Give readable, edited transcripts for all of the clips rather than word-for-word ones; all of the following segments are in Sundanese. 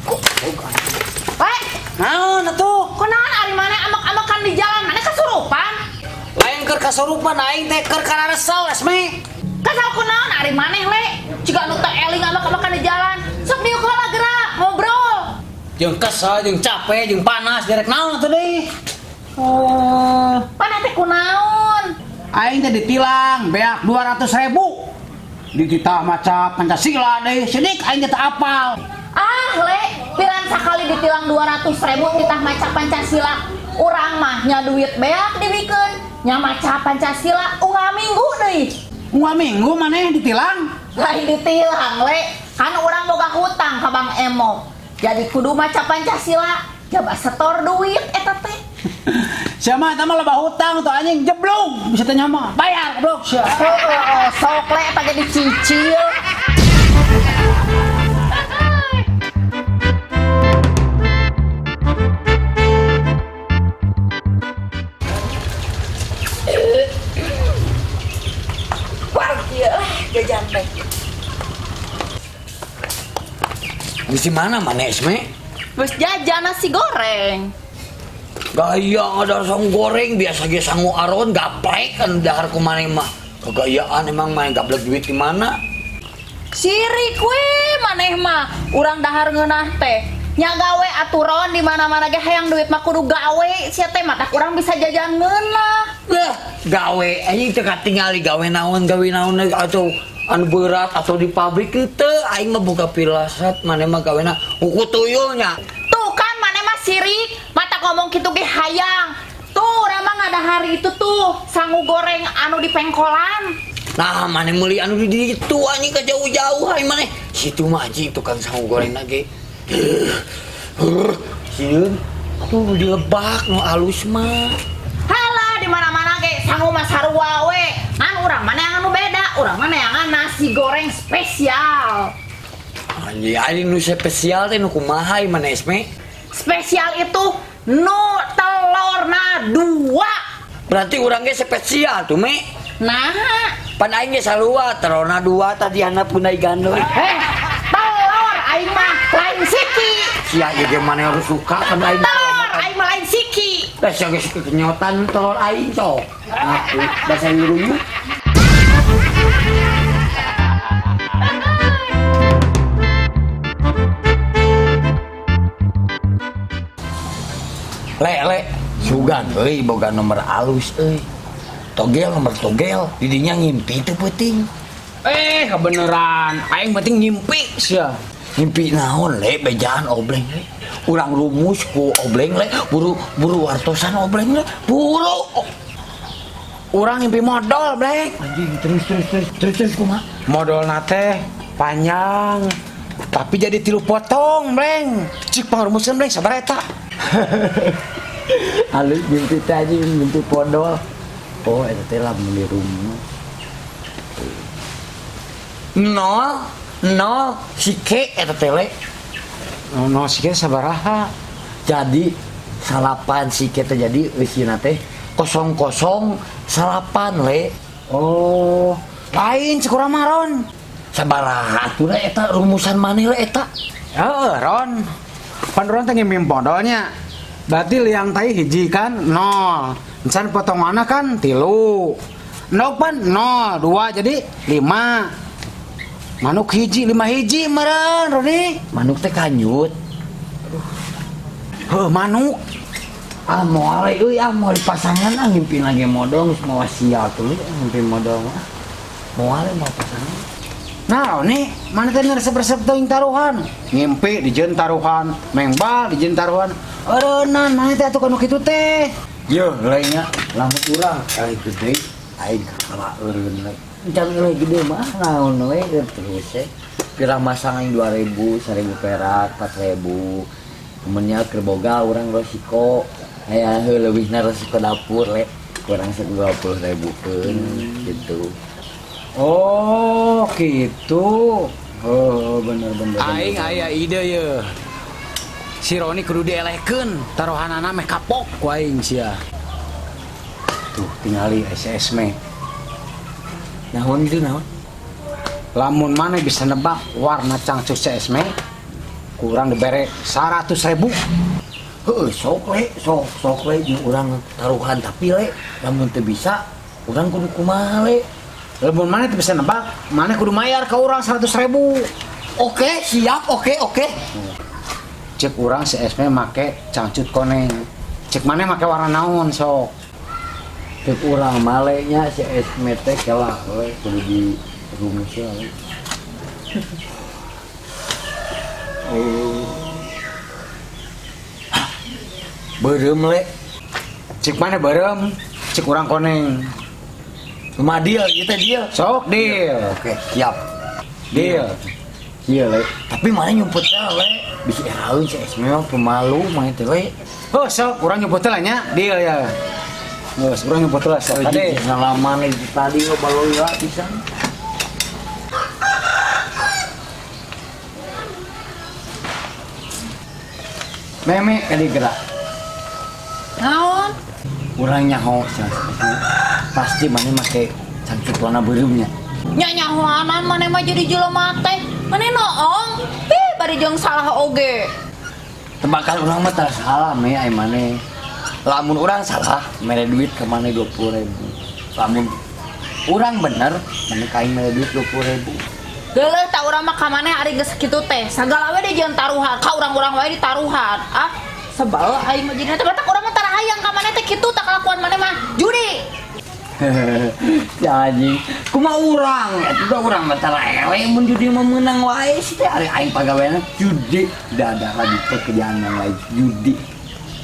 Goblok. Weh, Naon atuh? Kunaon ari maneh amek-amekan di jalan? Maneh kasurupan? Lain keur kasurupan aing teh keur kararesel Esme. Kesal kunaon ari maneh le? Jiga anu teh eling amek-amekan di jalan. Sok diuk heula geura, ngobrol. Jeung kesel, jeung capek, jeung panas, derek naon atuh deui. Oh, Maneh teh kunaon? Aing teh ditilang beak 200.000. Dititah maca Pancasila deui, sidik aing teh teu apal. Ah, le, piran sakali ditilang 200.000 titah maca Pancasila. Urang mah nya duit beak dibikeun, nya maca Pancasila unggal minggu deui. Unggal minggu maneh ditilang? Lain ditilang, le. Kan urang boga hutang ka Bang Emo. Jadi kudu maca Pancasila, jaba setor duit eta teh. Sia mah eta mah loba hutang tuh anjing jeblung bisa teh mah. Bayar goblok sia. Heeh, sok le eta ge dicicil. Jajan teh. Di mana mana Esme? Bus jajan nasi goreng. Gaya ada sangu goreng biasa ge sangu aron gaplek kan dahar ku maneh mah. Kegayaan emang main gablek duit di mana? Sirik we maneh mah urang dahar ngeunah teh. Nya gawe aturan di mana-mana ge hayang duit mah kudu gawe sia teh matak urang bisa jajan ngeunah. Lah, gawe anjing teu katingali gawe naon atau anu berat atau di pabrik teu aing mah boga pilasat maneh mah gawena huku tuyul nya. Tuh kan maneh mah sirik, mata ngomong kitu ge hayang. Tuh urang mah ngadahar itu tuh sangu goreng anu di pengkolan. Nah, maneh meuli anu di ditu anjing ka jauh-jauh aing maneh. Situ mah anjing tukang sangu goreng na ge. Sieun atuh dilebak nu alus mah. Halah di mana-mana ge sangu mah sarua we. Ngan urang mana yang anu beda, urang mana yang nasi goreng spesial. Anjing anjing nu spesial teh nu kumaha ieu mana Esme? Spesial itu nu telurna 2. Berarti urang ge spesial tuh me. Nah, pan aing ge sarua telurna 2 tadi anak punai gandul. Telur aing mah lain siki. Sia ieu ge maneh harus suka kan aing. Telur aing mah lain siki. Teh sia geus kenyotan telur aing sok. Ngaku basa nguruyuk. Le le sugan euy boga nomor alus euy. Togel nomor togel didinya ngimpi teu peuting. Kebeneran aing penting ngimpi sia. Ngimpi naon le bejaan obleng le. Urang rumus ku obleng le, buru wartosan obleng le, buru. Urang ngimpi modal bleng. Anjing terus kumaha? Modalna teh panjang tapi jadi 3 potong bleng. Cik pangrumusan bleng sabar eta. Alus mimpi tadi mimpi podol. Oh eta teh lamun di rumah. 0 0 sike eta teh le. 0 sike sabaraha? Jadi salapan sike teh jadi eusina teh 0 0 9 le. Oh, lain cik urang mah Ron. Sabaraha atuh le eta rumusan maneh le eta? Heeh, Ron. Pan urang teh ngimpi podolnya. Berarti liang tai hiji kan 0. Encan potonganna kan 3. 0 pan 0 2 jadi 5. Manuk hiji 5 hiji meureun Roni. Manuk teh kanyut. Heuh manuk. Ah moal euy ah moal pasangan ah ngimpi lagi modal geus mawa sial tuh ngimpi modal mah. Moal moal pasangan. Nah Roni, mana teh resep-resep teuing taruhan. Ngimpi dijieun taruhan, mengbal dijieun taruhan. Eureunnan mana teh atuh kanu kitu teh. Yeuh lainnya lamun urang eleh gede aing kalah eureun we. Encan eleh gede mah naon we terus we. Pirang masang aing 2000, 1000 perak, 4000. Kemudian keur boga urang resiko aya leuwihna resiko dapur le. Kurang 20.000 keun gitu. Oh, gitu. Oh, bener. Aing aya ide ye. Si Roni kudu dielehkeun, taruhanana meh kapok ku aing sia. Tuh tingali SS me. Naon gitu naon? Lamun maneh bisa nebak warna cangcut si Esme, Kurang dibere 100.000. Heeh, sok le, sok le jeung urang taruhan tapi le lamun teu bisa urang kudu kumaha le. Lamun maneh teu bisa nebak, maneh kudu mayar ka urang 100.000. Oke, siap, oke. Cek urang si Esme make cangcut koneng. Cek maneh make warna naon sok. Cek urang male nya si Esme teh kalah we kudu di rumus we. Beureum le. Cek maneh beureum, cek urang koneng. Kumaha deal ieu teh deal? Sok deal. Oke, siap. Deal. Iya le, tapi mana nyumput teh le? Bisa eraeun si Esme mah pemalu mah teh le. Oh sok, urang nyumput teh lah nya, deal ya. Geus, urang nyumput lah sok. Tadi ngalaman itu tadi lo baloy lah pisan. Meme kali gerak. Naon? Urang nyaho sia. Pasti mana make cangcut warna beureumnya. Nya nyahoanan maneh mah jadi jelema teh. Maneh noong. Ih, bari jeung salah oge. Tebakan urang mah tara salah me ai maneh. Lamun urang salah, mere duit ka maneh 20.000. Lamun urang bener, maneh ka aing mere duit 20.000. Geuleuh ta urang mah ka maneh ari geus kitu teh. Sagala we dijieun taruhan, ka urang-urang wae ditaruhan. Ah, sebel aing mah jadina teh batak urang mah tara hayang ka maneh teh kitu tak kalakuan maneh mah judi. Ya anjing, kumaha urang? Eta teh urang mah tara eleh mun judi mah meunang wae sih teh ari aing pagaweana judi. Tidak ada lagi pekerjaan yang lain judi.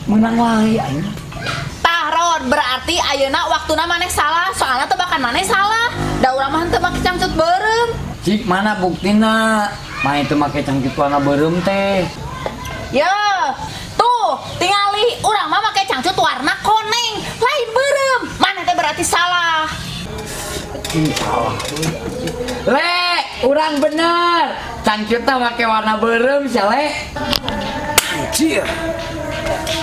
Menang wae aing. Tah Ron, berarti ayeuna waktuna maneh salah, soalna tebakan maneh salah. Da urang mah henteu make cangcut beureum. Cik mana buktina? Maneh teu make cangcut warna beureum teh. Ya, tuh tingali urang mah make cangcut warna koneng, lain beureum. Maneh teh berarti salah. Salah. Le, urang bener. Cangcutna make warna beureum sia le. Anjir.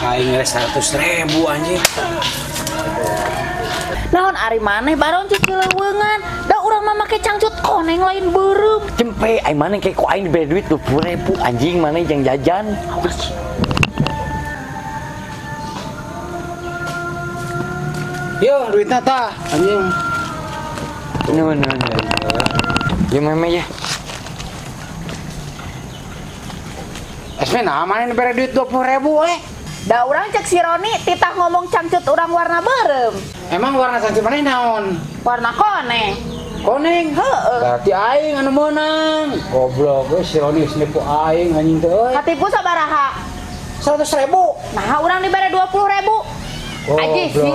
Aing geus 100.000 anjing. Naon ari maneh baron cicileuweungan. Da urang mah make cangcut koneng lain beureum. Cempe aing maneh ke ku aing dibere duit 20.000 anjing maneh jeung jajan. Awas. Yo duitna tah anjing. Nuhun nuhun. Ya meme ya. Esme nah maneh dibere duit 20.000 eh. Da urang cek si Roni titah ngomong cangcut urang warna beureum. Emang warna cangcut maneh naon? Warna koneng. Koneng? Heeh. Berarti aing anu meunang. Goblok euy si Roni geus nipu aing anjing teh euy. Katipu sabaraha? 100.000. Nah, urang dibere 20.000. Aji si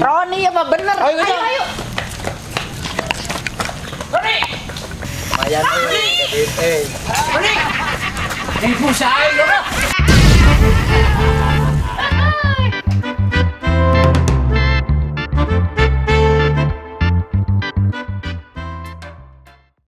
Roni ya mah bener. Ayo ayo. Ayo. Roni. Lumayan euy. Roni. Nipu si aing goblok.